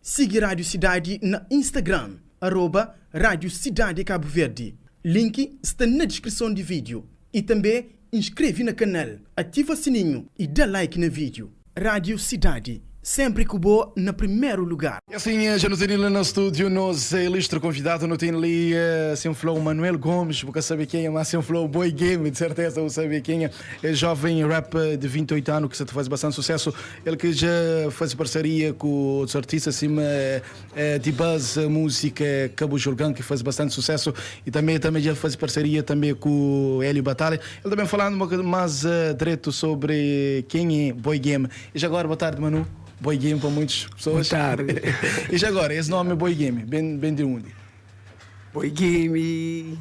Sigi Rádio Sidadi na Instagram, arroba Rádio Sidadi Cabo Verde. Link sta na diskrison di vídeo. I tanbê inskreve na kanal, ativa sininhu i da like na vídeo. Rádio Sidadi, sénpri ku bo na primeru lugar. E asin dja nu tene li na studio nos ilustre konvidadu. Nu tene li sin fla-u Manuel Gomes, bu ka sabe kenha, ma sin fla-u Boy Game, di serteza bu sabe kenha. É joven rap di 28 anu ki sa ta faze bastante susesu. El ki dja faze parseria ku otus artista sima D-Buzz, músika Ka Bu Julgan ki faze bastante susesu i tanbe tanbe dja faze parseria tanbe ku Hélio Batalha. El ta ben falanu mas dretu sobri ken é Boy Game. I dja agora, boa tardi Manu, Boy Game pa muitus Boa pesoas. tardi. I dja agora, es nomi Boy Game ben ben di undi? Boy Game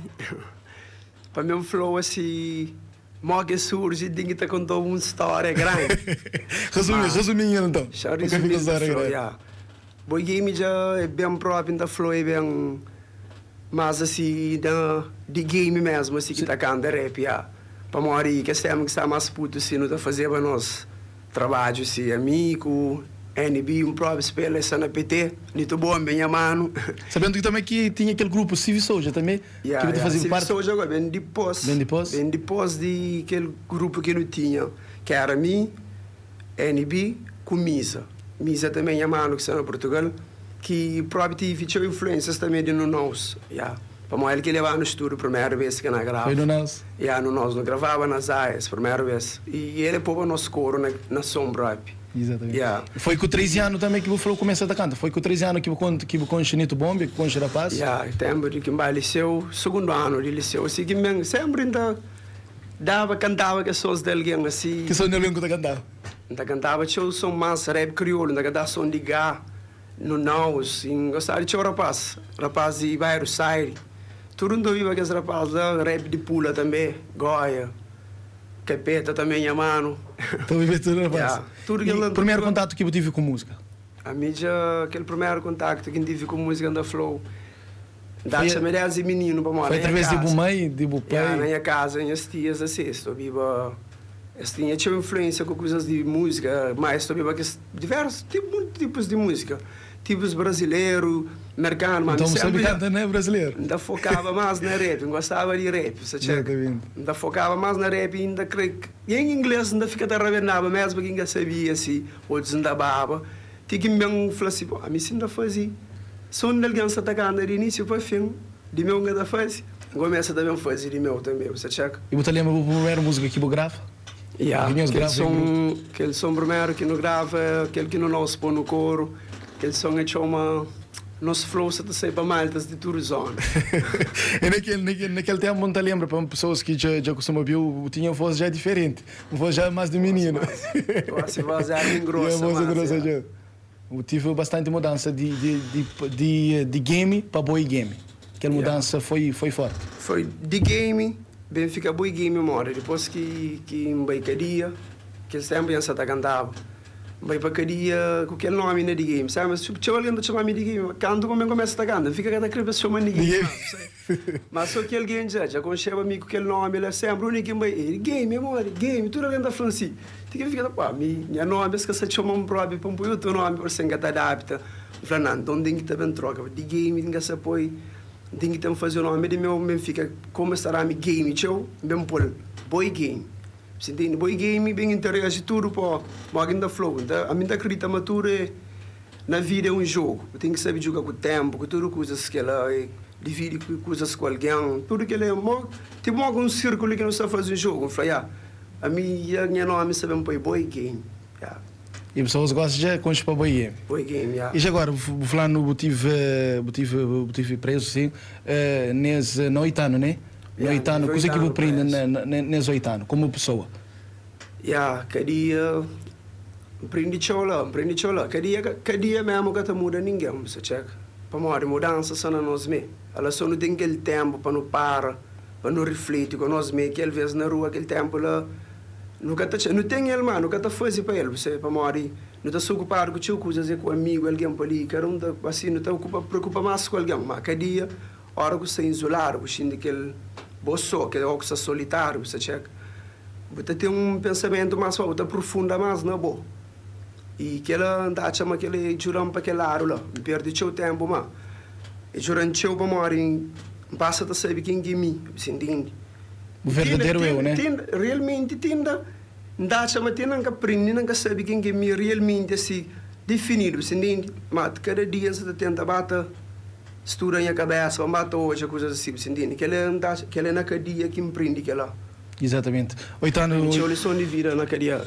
pa mi é un flow asi. Mo ke surji di ki ta kontou un storia grandi. Resumi, Ma resuminhu el nton, xa pa ka fika resumil ta storia flau, grandi. ya. Boi game dja é ben propi nta flau é ben mas asi na di game mesmu asi ki ta kanta rap ya. Pamodi kes temu ki sta mas putu si nu ta fazeba nos Trabadju si ami ku NB un propi spela e sta na PT Nito Bombe nha manu. Sabendo ki tambe ki tinha kel grupu Civi Souja tambe ki Ya bu ta ya fazi Civi parti. Souja agora ben dipos. Ben dipos? Ben dipos di kel grupu ki nu tinha ki era mi, NB ku Misa. Misa tambe nha manu ki sta na Portugal ki propi tivi txeu influensias tambe di Nunaus ya. Pamodi el ki leba-nu studu primeru bes ki na grava. Foi no nos. Ya, no nos. Nu gravaba na Zaias primeru bes. I el e poba nos koru na na son propi. Exatamente. Ya. Foi ku 13 anu tanbe ki bu fla bu kumesa ta kanta? Foi ku 13 anu ki bu konta ki bu konxe Nito Bombi, ki konxe rapaz? Ya, tenpu di ki N bai liseu, sugundu anu di liseu, si ki N ben, senpri N ta daba, kantaba kes sons di algen asi. Ki son di algen ku ta kantaba? N ta kantaba txeu son mas rap kriolu, N ta kantaba son di Gá. No Naus, i N gostaba di txeu rapaz, rapaz di bairu Sairi, tudu N ta obiba kes rapaz la, rap di Pula tanbe, Goia, Kapeta tanbe nha manu. Ta obiba tudu rapaz. Ya, tudu kel I la N ta primeru obiba. kontatu ki bu tivi ku musika? Ami dja, kel primeru kontaktu ki N tivi ku musika N ta fla-u, N ta Foi atxa mi desdi mininu pamodi foi na nha através di bu kaza, mai, di bu ya, na pai? nha kaza nhas tias asi, es ta obiba, es tinha txeu influensia ku kuzas di musika, ma es ta obiba kes. Diversus tipu, munti tipus di múzika, tipus brasileru, merkanu, ma mi Nton bu sabe senpri kanta na brasileru? N ta fokaba más na rap, N gostaba di rap, sa txeka. Exatamente. N ta fokaba más na rap i N ta kre, i en ingles N ta fika ta rabendaba mésmu ki N ka sabia si otus N ta baba, ti ki N ben fla si, bo, ami si N ta faze son di algen sa ta kanta di inísiu pa fin, di meu N ka ta faze, N kumesa ta ben faze di meu tanbe, bu sa txeka. I bu ta lenbra bu primeru múzika ki bu grava? Ya, kel son, kel son primeru ki nu grava, kel ki nu nos pô nu koru, kel son e txoma Nos Flow sa ta sai pa maltas di tudu zona. E nakel, nakel, nakel tempu N ta lenbra pa pesoas ki dja, dja kustuma obiu, bu tinha voz dja diferenti, un voz dja mas di mininu. Gosi voz era bem grossa voz mas, grossa ya. dja. Bu tive bastanti mudansa di, di, di, di, di game pa boi game. Kel Ya. mudansa foi, foi forti. Foi di game ben fika boi game modi dipos ki ki N bai kadia, kel tempu dja N sa ta kantaba. N bai pa kadia ku kel nomi na di game, sabi? Mas txeu algen ta txoma-mi di game, kantu ku N ben kumesa ta kanta, N fika ka ta kre pa es txoma-m di Di game game. mas, sabi? Mas so ki algen dja dja konxeba mi ku kel nomi la senpri, undi ki N bai, e di game e modi, game, tudu algen ta fla-m si. Ti ki N fika ta, pá, mi nha nomi es ka sa txoma-m propi pa N poi otu nomi, parse N ka ta adapta. N fla, Nan, nton N ten ki ta ben troka di game, N ka sa poi. N ten ki ten faze nomi di meu, N ben fika komu es ta da-mi game txeu, N ben pô-l Boi Game. Si ntende? Boi Game ben interese tudu pa mo ki N ta fla-u. N ta, ami N ta kridita ma tudu é na vida é un jogu. Bu ten ki sabe djuga ku tenpu, ku tudu kuzas kela, e dividi ku kuzas ku algen, tudu kela é mo, tipu mo ki un sirkulu ki nu sta faze un jogu. N fla, ya, ami ya nha nomi sta ben poi Boi Game, ya. E pessoas gosta dja konxe pa boi game. Boi game, ya. E já agora, bu falando bu tive, bu tive, bu tive preso sim, nes na oito ano, né? Na Ya, oito ano, tive kuze oito ki bu ano prende preso. na na nes oito ano, komu pessoa? Ya, kadia N prende txeu la, N prende txeu la. Kadia kadia mesmu ka ta muda ningen, bu sa txeka. Pamodi mudansa sta na nos me. Ala so nu ten kel tenpu pa nu para, pa nu rifliti ku nos me, ki alves na rua kel tenpu la Nu ka ta txeu, nu ten el má nu ka ta faze pa el, bu sabe, pamodi nu ta sta okupadu ku txeu kuzas, é ku amigu, algen pa li, kada un ta, asi, nu ta okupa, preokupa más ku algen. Má ka dia, óra ku sta izoladu, bu xinti kel bo sô, kel óra ku sta solitáriu, bu sta txeka, bu ta ten un pensamentu más fórti, bu ta aprofunda más na bo. I kel-la, N ta atxa ma kel-la é djuda-m pa kel ladu la. N perde txeu ténpu, má é djuda-m txeu pamodi N pasa ta sabe ken ki é mi, bu ta intende? Bu verdaderu eu, né? Realmenti, tinda N ta atxa ma tinda N ka prende, tinda N ka sabe ken ki é mi realmenti, asi, difinidu, bu ta intende? Má kada dia N sa ta tenta ba ta studa nha kabésa, pa N ba ta odja kuzas asi, bu ta intende? Kel-la, N ta atxa, kel-la é na kadia ki N prende kel-la. Exatamente. Oitanu. Txeu lison di vida na kadia.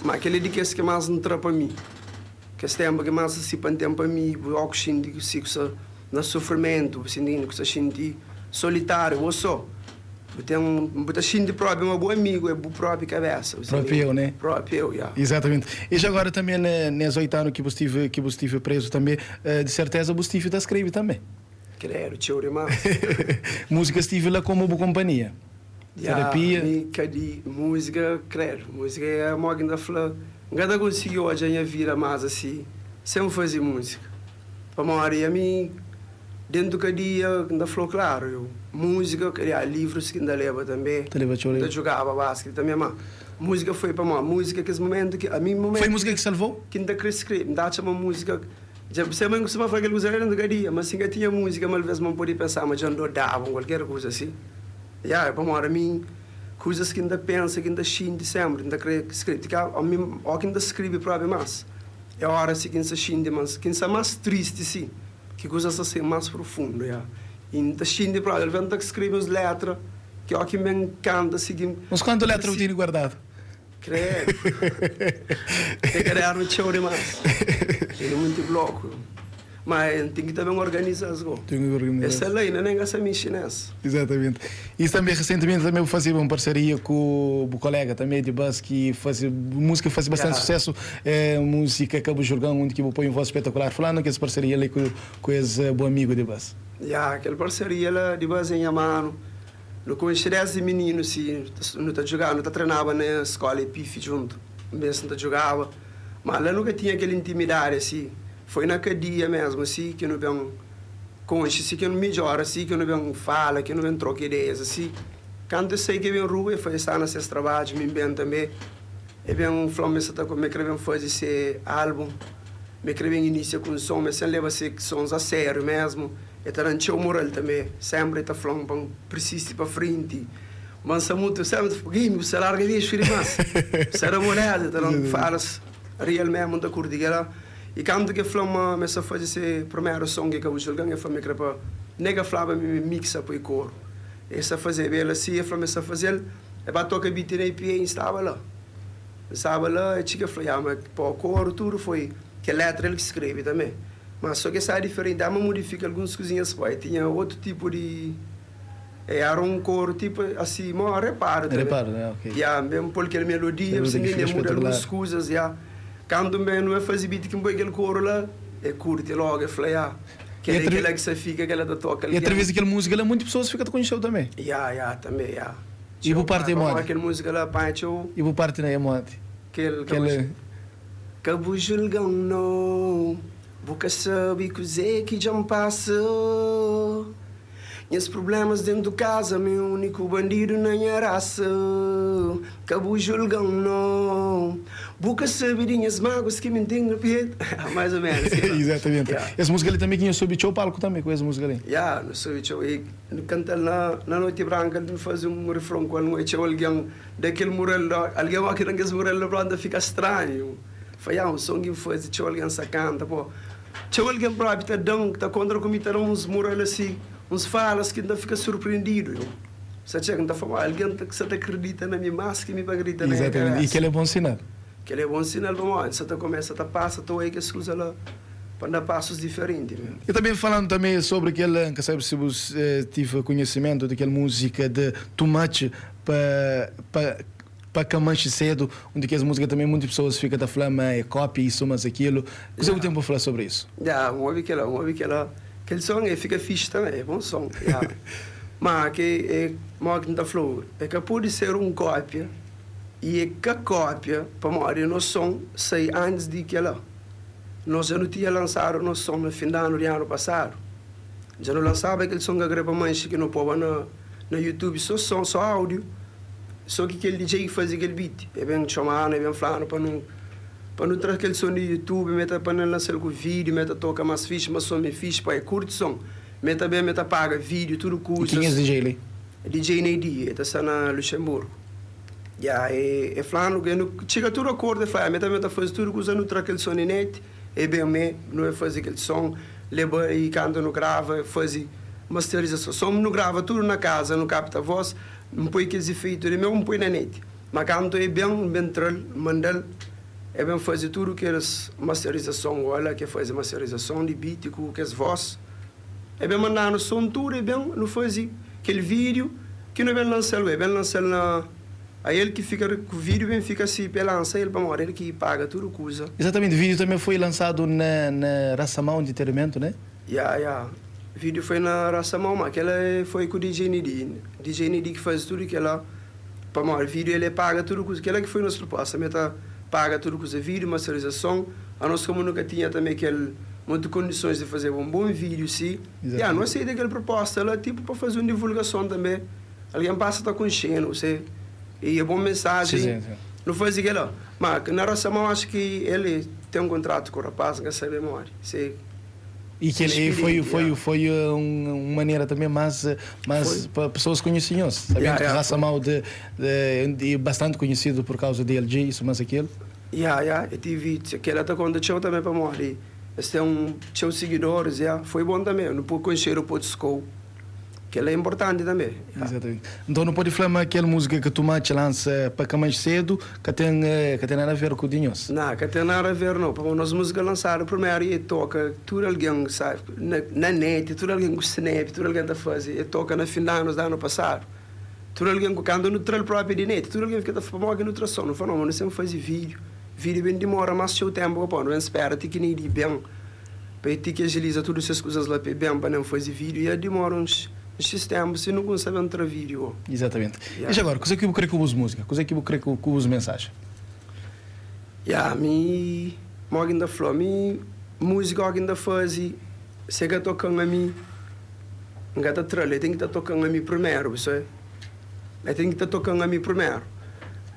Ma kel é di kes ki más N tra pa mi. Kes ténpu ki más si pa N ten pa mi, bu óki xinti ki si ku sta na sufrimentu, bu xinti ku sta xinti solitáriu, bo sô. Bu ten, bu ta xinti própi ma bu amigu é bu própi kabésa. Própi eu, né? Própi eu, ya. Exatamente. E já agora tanbe nes oitanu ki bu stive, ki bu stive prezu tanbe, di serteza bu stive ta skrebe tanbe? Kredu, txeu dimás. Múzika stive la komu bu konpanhia? Terapia. Ya, mi ka di múzika, kredu. Múzika é mo ki N ta fla, N ka ta konsigi odja nha vida más asi sen faze múzika. Pamodi ami dentu kadia, N ta fla-u klaru, eu múzika, ya, livrus ki N ta leba tanbe, Ta leba txeu N ta djugaba basketi tanbe, ma múzika foi pamodi múzika kes mumentu ki ami mumentu. Foi múzika ki salva-u? Ki N ta kre skrebe, N ta atxa ma múzika dja se ma N kustuma fla kel kuza la dentu kadia, ma si N ka tinha múzika, malvês ma N pode pensaba ma dja N dodaba un kualker kuza asi. Ya, é pamodi ami, kuzas ki N ta pensa, ki N ta xinti sénpri, N ta krê skrebe. Ti ka ami, óki N ta skrebe própi más, é óra si ki N sta xinti más, ki N sta más tristi si, ki kuzas ta ser más profundu, ya. I N ta xinti própi, alvês N ta skrebe uns létra ki óki N ben kanta si ki N. Uns kuantu létra bu tene guardadu? Kredu! Ten kadernu txeu dimás. Tene munti bloku. Ma N ten ki ta ben organiza-s go. Ten ki organiza-s. Es sta la inda nen ka sa mixi nes. Exatamente. I tanbe resentimenti tanbe bu fazeba un parseria ku bu kolega tanbe di bas ki faze múzika ki faze bastante susesu, é múzika Ka Bu Julgan undi ki bu poi un voz espetakular. Fla-nu kes parseria li ku es bu amigu di bas. Ya, kel parseria la di bas é nha manu. Nu konxe desdi mininu si nu ta djugaba, nu ta trenaba na skola Epifi djuntu, un bes nu ta djugaba, ma la nu ka tinha kel intimidadi asi. Foi na kadia mesmu asi ki nu ben konxe, si ki nu midjora, si ki nu ben fala, ki nu ben troka ideias asi. Kantu e sai ki e ben rua, e fla e sta na ses trabadju, mi N ben tanbe. E ben fla-m ma e sa ta ma e kre ben faze se album, ma e kre ben inisia ku un son, ma e sen leba se sons a sériu mesmu. E ta da-m txeu moral tanbe. Sénpri e ta fla-m pa N persisti pa frenti. Ma N sta mutu, sénpri ta fla, Gui, bu sta larga bexu dimás, bu sta da moleza. E ta da-m falas real mesmu, N ta kurti kel-la. I kantu ki e fla-m ma mi sta faze se primeru son ki ka bu julga-m, e fla-m e kre pa nega flaba mi ma e mixa poi koru. E sta fazeba el asi, e fla-m e sta faze-l, e ba toka biti na IPA, N staba la. N staba la, e txiga e fla, ya ma po koru tudu foi kel letra el ki skrebe tanbe. Ma so ki e staba diferenti, ama mudifika alguns kuzinhas po e tinha otu tipu di. E era un koru tipu asi, mo reparu tanbe. Reparu, ya, ok. Ya, N ben pô-l kel melodia, Melodia N ki fika muda alguns espetakular. kuzas, ya. Kantu N ben, nu ben faze beat ki N poi kel koru la, e kurti logu, e fla, ya, E kel-la é atra kel-la ki sa fika, kel-la ta toka e através algen. di kel múzika la, munti pesoas fika ta konxe-u tanbe. Ya, ya, tanbe, ya. E bu Txeu, parti é pamodi modi? kel múzika la panha txeu. E bu parti na é modi? Kel, ka Kel. bu, ka bu julga-m, no, bu ka sabe kuzê ki dja N pasa. Nhas prublémas déntu kaza Mi é úniku bandidu na nha rasa Ka bu julga-m, no Bu ka sabe di nhas máguas ki mi N ten na petu Mais ou ménus kel-la Exatamente. Yeah. Es múzika li tanbe ki nha subi txeu palku tanbe ku es múzika li. Yeah, nu subi txeu e nu kanta-l na na Noiti Branka nu faze un refron ku el nu txeu algen da kel mural la algen oki da kes mural la prontu ta fika stranhu Fla, yeah, un son ki N faze txeu algen sa kanta po Txeu algen propi ta da-m, ta kontra ku mi, ta da-m uns mural asi, uns falas ki N ta fika surprendidu. Eu sa txega, N ta fla, algen ta sa ta kridita na mi más ki mi pa kridita na nha Exatamente. I kabésa. kel é bon sinal. Kel é bon sinal pamodi N sa ta kumesa ta pasa ta oia kes kuza la pa N da pasus diferenti. E ta ben falando tanbe sobri kel, N ka sabe si bu tive kunhesimentu di kel múzika de Too Much pa pa Pa ka manxe sedu, un di kes múzika tanbe munti pesoas fika ta fla ma é kópia isu mas akilu. Kuzê bu ten pa fla sobri isu? Ya, N obi kela, N obi kela. Kel son e fika fixi tanbe, é bon son, ya. Ma ke é, moda ki N ta fla-u, é ka pode ser un kópia i é ka kópia pamodi nos son sai antis di kela. Nos dja nu tinha lansadu nos son na fin di anu di anu pasadu. Dja nu lansaba kel son ka kre pa manxe ki nu poba na. Na youtube so son so audio so ki kel DJ ki fazi kel beat e ben txomanu e ben flanu pa nu. Pa nu tra kel son di YouTube, me ta pa nu lansa-l ku vídiu, me ta toka más fixi, ma son é fixi, pa é kurti son. Me ta ben, me ta paga vídiu, tudu E kenha es kuzas. DJ li? DJ Neidi, e ta sta na Luxemburgo. Ya, e e fla-nu ke nu txiga tudu akordu, e fla, me ta ben ta faze tudu kuza, nu tra kel son di net, e ben me, nu e faze kel son, leba i kantu nu grava, e faze masterizason. Son nu grava tudu na kaza, nu kapta vos, N poi kes ifeitu di meu, N poi na net. Ma kantu e ben, N ben tra-l, N manda-l, e ben faze tudu kes masterizason, ola ke faze masterizason di beat ku kes vos. E ben manda-nu son tudu, e ben nu faze kel vídiu ki nu ben lansa-l. E ben lansa-l na. A el ki fika ku vídiu ben fika si pa e lansa el, pamodi el ki paga tudu kuza. Exatamente, vídiu tanbe foi lansadu na na Rasamão Entretenimento, né? Ya ya video foi na raça mau ma kela foi ku DJ Nidi DJ Nidi ki fazi tudo kela pamodi video ele paga tudo kuza kela ki foi nos proposta me ta paga tudo kuza video masterizason anos komo nu ka tinha tambe kel mutu kondisons di fazeba un bon video si ya nu aseita kel proposta la tipo pa fazi un divulgason tambe algen pasa ta konxenu se e é bon mensagen nu fazi kela ma na raça mau acho ki ele ten kontratu ku rapaz nka sabe modi se. E kel e foi foi foi un manera tanbe mas mas pa pesoas konhese nhos sabendo ki Raça Mau de de bastante konhesidu por kauza di LG isu mas akel. Ya ya e tive kela ta konta txeu tanbe pamodi es ten txeu sigidoris ya foi bon tanbe nu pode konxedu pa otus kou. Kel-la é inportanti tanbê. Exatamente. Nton nu pode fla ma kel múzika ki Tumachi lansa pa ka mais sedu ka ten ka ten nada a ver ku di nhos? Ná, ka ten nada a ver nau. Pamodi nos múzika lansadu primeru i e toka tudu algen sabe na na net, tudu algen ku snap, tudu algen ta faze. E toka na fin di anus di anu pasadu. Tudu algen ku kantu nu tra-l propi di net, tudu algen fika ta fla pamodi ki nu tra son. Nu fla, nau, ma nu sen faze vídiu. Vídiu ben dimora más txeu ténpu ka pô. Nu ben spera ti ki Neide ben. Pa e ti ki agiliza tudu ses kuzas la pa e ben pa nen fazi vídiu ia dimora uns xis tenpu si nu kunsa ben tra vídiu o. Izatamenti. I ja agora, kuze ki bu kre ku bus múzika? Kuze ki bu kre ku bus mensajen? Ya, mi, mo ki N ta fla, mi múzika o ki N ta fazi, si e ka toka-m ami, N ka ta tra-l, e ten ki ta toka-m ami primeru, bu sabe? E ten ki ta toka-m ami primeru.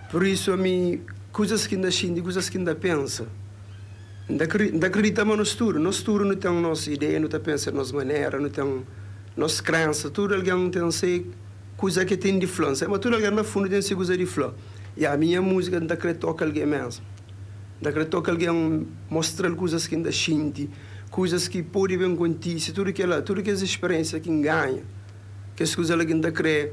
Pur isu ami, kuzas ki N ta xinti, kuzas ki N ta pensa. N ta N ta kridita ma nos tudu, nos tudu nu ten nos ideia, nu ta pensa di nos manera, nu ten nos krensa, tudu algen ten se kuza ke ten di fla. N sabe ma tudu algen na fundu ten se kuza di fla. I ami nha múzika N ta kre toka algen mesmu. N ta kre toka algen, mostra-l kuzas ki N ta xinti, kuzas ki pode ben kontise, tudu kila, tudu kes speriensia ki N ganha, kes kuza la ki N ta kre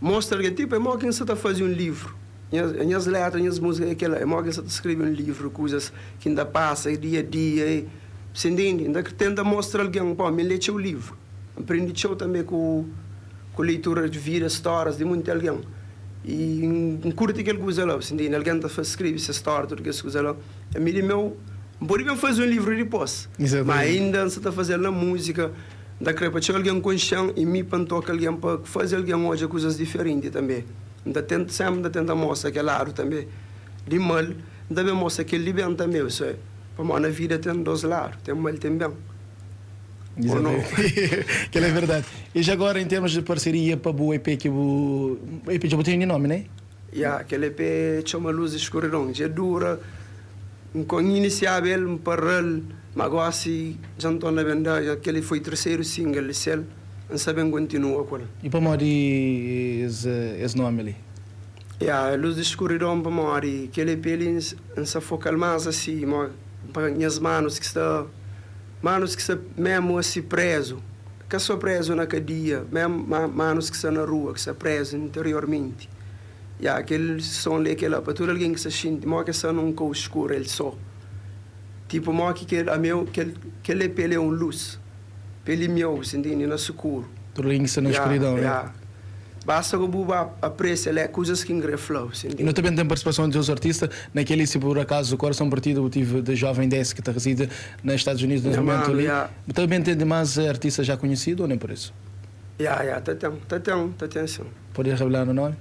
mostra algen. Tipu é mo ki N sa ta faze un livru. Nhas letra, nhas múzika é kel-la. É modi ki N sa ta skrebe un livru, kuzas ki N ta pasa dia a dia e. Você ntende? N ta tenta mostra algen, pô, mi N lé txeu livru. N prende txeu tanbê ku ku leitura di vida, stórias di monti algen. I N kurti kel kuza la, você ntende? Algen ta skrebe se stória, tudu kes kuza la. Ami di meu, N pode ben faze un livru dipôs, má inda N sa ta faze-l na múzika. N ta krê pa txeu algen konxe-m i mi pa N toka algen, pa faze algen odja kuzas diferenti tanbê. N ta tenta, sénpri N ta tenta mostra kel ladu tanbê di mal, N ta ben mostra kel di ben tanbê, bu sabe? Pamodi na vida ten dôs ladu, ten mal, ten ben. Ô nau? Kel é verdadi. I já agora, em termos de parceria pa bu EP ki bu EP dja bu tene nomi, né? Ya, kel EP txoma Luz di Escuridon. Dja dura, N kon inisiaba el, N para-l, ma gósi dja N torna ben da, kel-li foi terseru single di sel. N sa ben kontinua ku el. I pamodi es nomi li? Ya, Luz di Escuridon pamodi kel EP li N sa foka-l más asi, mo pa nhas manus ki sta, manus ki sta memu asi prezu, ka so prezu na kadia, memu ma manus ki sta na rua, ki sta prezu interiormenti. Ya, kel son li é kel-la, pa tudu algen ki sta xinti mo ki es sta nun kau skuru el so. Tipu mo ki kel, ami kel, kel EP li é un luz. Pa el imiau, si ntende, na sukuru. Tudu algen ki sta na skuridon, né? Ya, Basta ku bu ba apresia lé kuzas ki N kre fla-u, si ntende. Nu ta ben ten partisipason di otus artista na kel-li, si pur akazu Korason Partidu bu tive di Jovem Dez ki ta rezide na Stadus Unidos nes mumentu li. Bu ta ben ten di más artista já konhesidu ou nen pur isu? Ya, ya, ta ten, ta ten, ta ten sin. Pode revelá-nu nomi?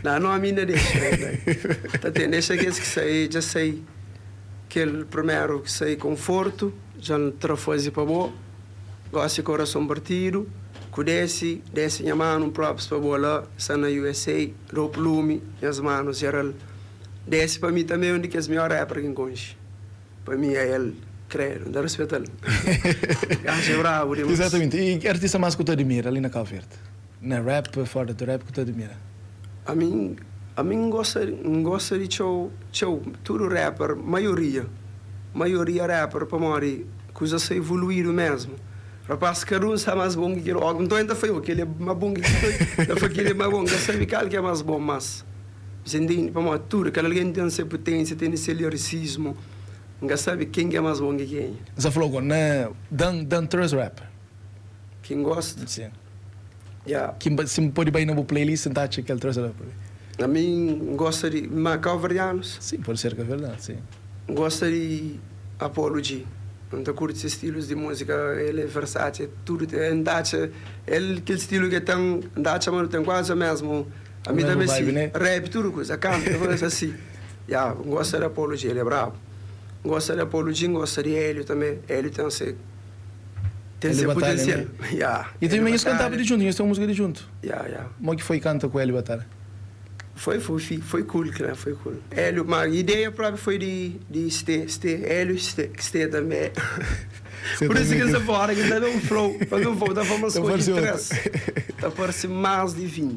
Na, nomi inda dexa, ta ten, dexa kes ki sai, dja sai kel primeru ki sai Konfortu. Dja N tra faze pa bo Gosi korason partidu Ku desi, desi nha manu Un props pa bo la sta na usa Dope lumi, nhas manus geral. Desi pa mi tanbe é un di kes mior rapper ki N konxe. Pa mi é el, credo, N ta respeta-l. Gajo é brabo dimas. Exatamente. E ki artista mas ku ta admira li na Cabo Verde? Na rap, fora di rap ku ta admira? Ami, ami N gosta, N gosta di txeu, txeu, tudu rapper, maioria, maioria rapper pamodi kuza sta evoluidu mesmu. Rapaz, kada un sta mas bon ki kel otu. Nton el ta fla, kel é ma bon ki kel, el ta fla kel é ma bon, N ka sabe kal ki é mas bon, mas. Você entende? Pamodi tudu kel algen ten se putensia, ten se lirisismu. N ka sabe ken ki é más bon ki kenha. N sa fla-u go, na dan dan 3 rapper. Ki N gosta? Sim. Ya. Ki si N pode bai na bu playlist N ta atxa kel 3 rapper li. Ami N gosta di, ma kauverdianus? Sim, pode ser kauverdianus, sim. N gosta di Apollo G. N ta kurti se stilus di múzika, el é versátil, tudu, N ta atxa el kel stilu ki el ten, N ta atxa ma nu ten kuazi mesmu. Ami ta mesti rap tudu kuza, kanta, faz asi. Ya, N gosta di Apollo G, el é brabu. N gosta di Apollo G, N gosta di Hélio tanbe. Hélio ten se ten se potensial. Ya. I tanbe nhos kantaba di djuntu, nhos ten un múzika di djuntu. Ya, ya. Mo ki foi kanta ku Hélio Batalha? Foi, foi fi, foi cool, kre, foi cool. Hélio, ma ideia propi foi di di Ste, Ste, Hélio, Ste, Ste tanbe. Por isso ki N sta fora ki N ta da un flow, pa mi un flow ta forma skodje 3, ta parse más di 20.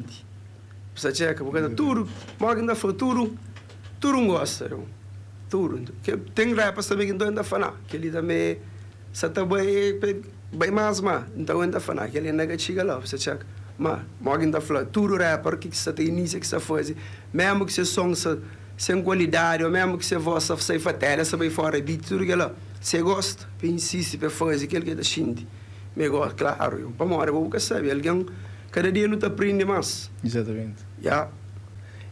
Bu sta txeka, bu ka ta tudu, mo ki N ta fla tudu, tudu N gosta eu, tudu. Ten rappers tanbe ki N ta obi N ta fla, nah, kel-li tanbe sa ta bai bai más má, N ta obi N ta fla, nah, kel-li inda ka txiga la, bu sta txeka. Ma, mo ki N ta fla, tudu rapper ki sa ta inisia, ki sa faze, memu ki se son sa sen kualidadi ô memu ki se vós sa sai fatela, sa bai fora beat, tudu kel-la. Si e gosta, pa e insisti pa e faze kel ki e ta xinti ma e gosta. Klaru, yo, pamodi abo bu ka sabe, algen, kada dia nu ta prende más. Izatamenti. Ya.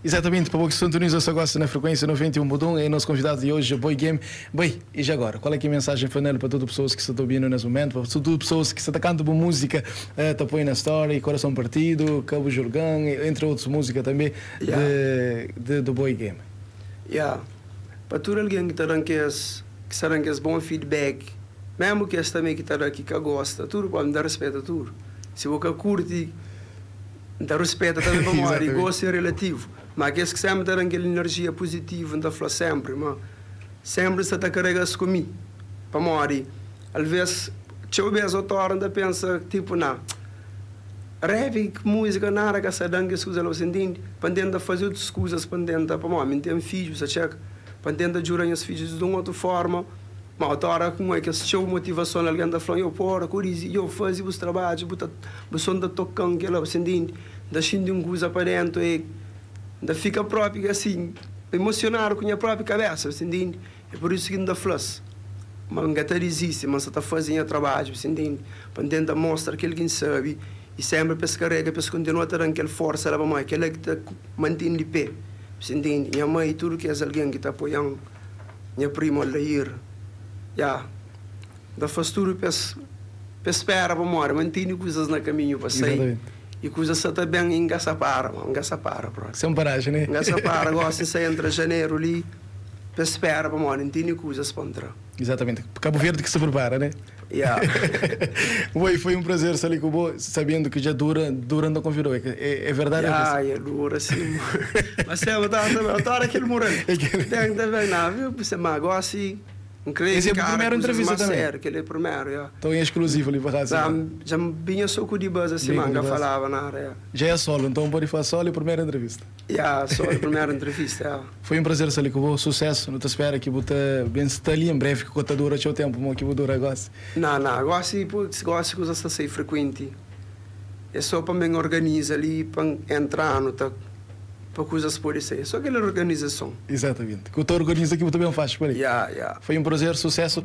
Izatamenti, pa bo ki sintoniza sta gosi na frekuensia 91.1, e nos konvidadu di oji, Boy Game. Boy, i ja agora, kual é ki é mensajen final pa tudu pesoas ki sta ta obinu nes mumentu, pa tudu pesoas ki sta ta kanta bu muzika, ta poi na story, Korason Partidu, Ka Bu Julgan, entri otus muzika tanbe de de do Boy Game? Ya. Pa tudu algen ki ta dan kes. Ki sta dan kes bon feedback Mesmu kes tanbe ki ta da ki ka gosta Tudu pa mi ta rispeta tudu Si bo ka kurti N ta rispeta tanbe pamodi gostu é relativu Ma kes ki senpri ta dan kel inerjia puzitivu N ta fla senpri ma senpri N sta ta karega-s ku mi Pamodi alves txeu bes otora N ta pensa tipu na Rap múzika nada ka sta dan kes kuza la Bu sta intende? Pa N tenta faze otus kuzas pa N tenta pamodi mi N ten fidju sa txeka Pa N tenta djuda nhas fidjus di un otu forma, ma otu ora ku N oi kes txeu motivason algen ta fla-m, Yo, pora, korizi, yo, faze bus trabadju, bu ta, bu son ta toka-m, kel-la, bu sta intende? N ta xinti un kuza pa dentu e N ta fika propi asin, emosionadu ku nha propi kabesa, bu sta intende? É pur isu ki N ta fla-s ma N ka ta dizisti, ma N sta ta faze nha trabadju, bu sta intende? Pa N tenta mostra kel ki N sabe i senpri pa es karega, pa es kontinua ta da-m kel forsa la, pamodi kel-la ki ta mante-m di pé. Si ntende, nha mai i tudu kes algen ki ta apoia-m, nha primu Aldair, ya, N ta fase tudu pa es, pa es spera pa móre, ma N tene kuzas na kaminhu pa sai, i kuzas sa ta ben i N ka sa para, ma N ka sa para propi. Sen paraji, ne? N ka sa para, gosi N sa entra janeru li, pa es spera pa móre, N tene kuzas pa N tra. Exatamente. Kabu Verdi ki sta prepara, ne? Yeah. Boi, foi um prazer estar ali com bo, sabendo que já dura, dura não convidou. É, é, é verdade? Yeah, é dura sim. Mas sempre tá, tá, tá aquele moral. Tem também, não, viu? Você mas agora sim. Esse é a primeira entrevista também. Sério, que ele é primeiro, yeah. Então é exclusivo ali para Já, já vinha só com o de buzz assim, manga falava na área. Já é solo, então pode fazer solo a primeira entrevista. Yeah, só a primeira entrevista, yeah. Foi um prazer estar ali com você, sucesso. Não te espera que você bem está ali em breve, que você dura seu tempo, mas que você dura agora. Não, não, agora sim, gosto de coisa ser frequente. É só para me organizar ali, para entrar, não tá, para coisas pode ser. É só aquela organização. Exatamente. Que você organiza que você também faz por aí. Yeah, yeah. Foi um prazer, sucesso.